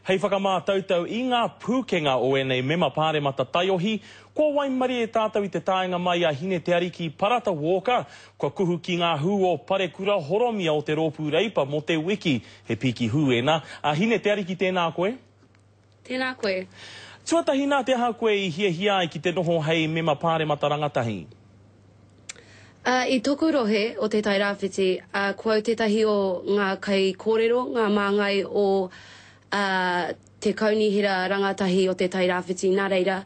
Hei whakamātautau i ngā pūkenga o ēnei mema pāremata taiohi, kua waimarie tātou i te taenga mai a Hine Te Ariki Parata Walker, kua kuhu ki ngā hū o Parekura Horomia o te Rōpū Reipa mō te wiki. He pīki hū ēnā. A Hine Te Ariki tēnā koe. Tēnā koe. Tuatahi nā te aha koe i hiahia ai ki te noho hei mema pāremata rangatahi? Ā, i toku rohe o Te Tairāwhiti, ā, ko au tētahi o ngā kaikōrero, ngā māngai o, ā, te Kaunihera Rangatahi o Te Tairāwhiti, nā reira,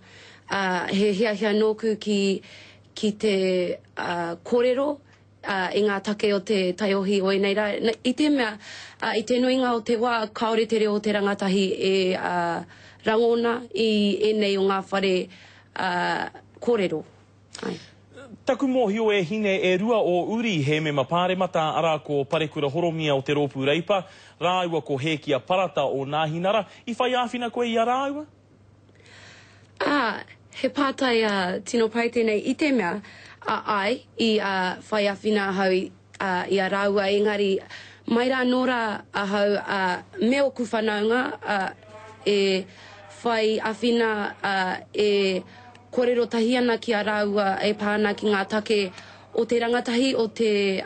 ā, he hiahia nōku ki, ki te, ā, kōrero, ā, i ngā take o te taiohi o ēnei rā, i te mea, ā, i te nuinga o te wā, kāore te reo o te rangatahi e, ā, rangona i ēnei o ngā whare, ā, kōrero. Ai. Taku mōhio e hine e rua ō uri he mema pāremata arā ko Parekura Horomia o te Rōpū Reipa rāua ko Hēkia Parata o Nāhinara. I whai āwhina koe i a rāua? Ā, he pātai ā, tino pai tēnei i te mea, ā, āe, i ā, whai āwhina ahau i, ā, i a rāua engari mai rā nō rā ahau, ā, me ōku whanaunga, ā, e whai āwhina, ā, e Kōrero tahi ana ki a rāua e pā ana ki ngā take o te rangatahi o te,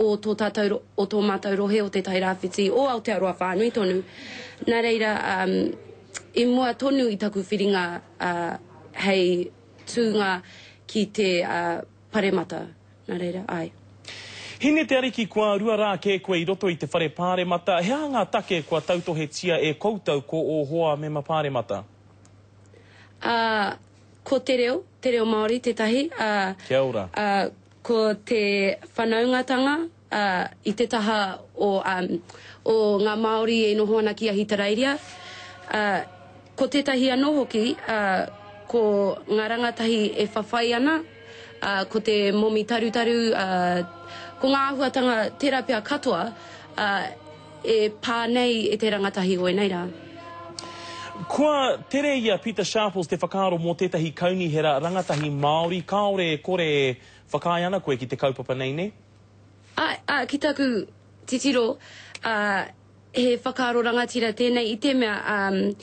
o tō tātou, o tō mātou rohe o Te Tairāwhiti, o Aotearoa whānui tonu. Nā reira, i mua tonu i taku whiringa hei tūnga ki te paremata. Nā reira, āe. Hine Te Ariki, kua rua rā kē koe i roto i te whare pāremata, he aha ngā take kua tautohetia e koutou ko ō hoa mema pāremata? Ā, ko te reo, te reo Māori tētahi, ā, Kia ora. ā, ko te whanaungatanga, ā, i te taha o, ā, o ngā Māori e noho ana ki Ahitereiria. Ā, ko tētahi anō hoki, ā, ko ngā rangatahi e whawhai ana, ā, ko te momi tarutaru, ā, ko ngā āhuatanga tērā pea katoa, ā, E pā nei e te rangatahi o ēnei rā. Kua tere i a Pita Sharples te whakaaro mō tētahi kaunihera rangatahi Māori, kāore e kore e whakaae ana koe ki te kaupapa nei, nē? Āe, ā, ki taku titiro, ā, he whakaaro rangatira tēnei i te mea, ā,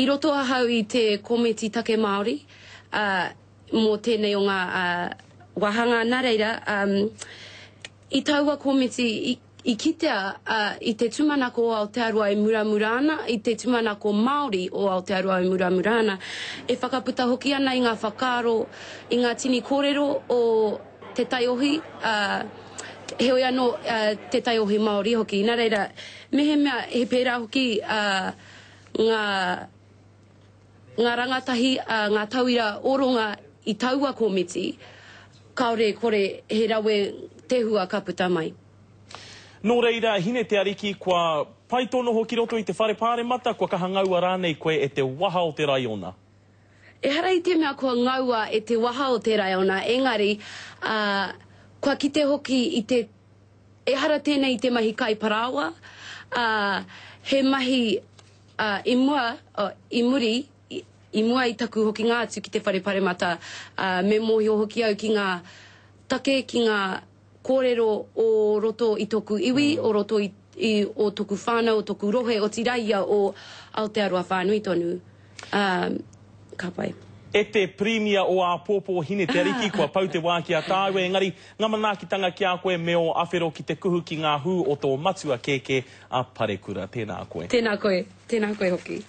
i roto ahau i te Komiti Take Māori, ā, mō tēnei o ngā, ā, wāhanga, nā reira, ā, i taua komiti, i, I kitea i te tūmanako o Aotearoa e muramura ana, i te tūmanako Māori o Aotearoa e muramura ana, e whakaputa hoki ana i ngā whakaaro, i ngā tini kōrero o te taiohi, ā, heoi anō, te taiohi Māori hoki. Nā reira, mehemea he pērā hoki ngā. Ngā rangatahi, ā, ngā tauira oronga i taua komiti, kāore e kore he rawe te hua ka puta mai. Nō reira, Hine Te Ariki, kua pai tō noho ki roto i te whare pāremata, kua kaha ngaua rānei koe e te waha o te raiona? Ehara i te mea kua ngaua e te waha o te raiona, engari, ā, kua kite hoki i te, ehara tēnei i te mahi kai parāoa, ā, he mahi Ā, i mua, ā, i muri, i, i mua i taku hokinga atu ki te whare paremata, ā, me mōhio hoki au ki ngā take, ki ngā kōrero o roto i toku iwi, o roto i, i, o toku whānau, o toku rohe, otirā ia o Aotearoa whānui tonu. Ā, ka pai. E te Pirimia o āpōpō Hine Te Ariki, kua pau te wā ki a tāua, engari, ngā manaakitanga ki a koe me ō awhero ki te kuhu ki ngā hū o tō matua kēkē a Parekura. Tēnā koe. Tēnā koe, tēnā koe hoki.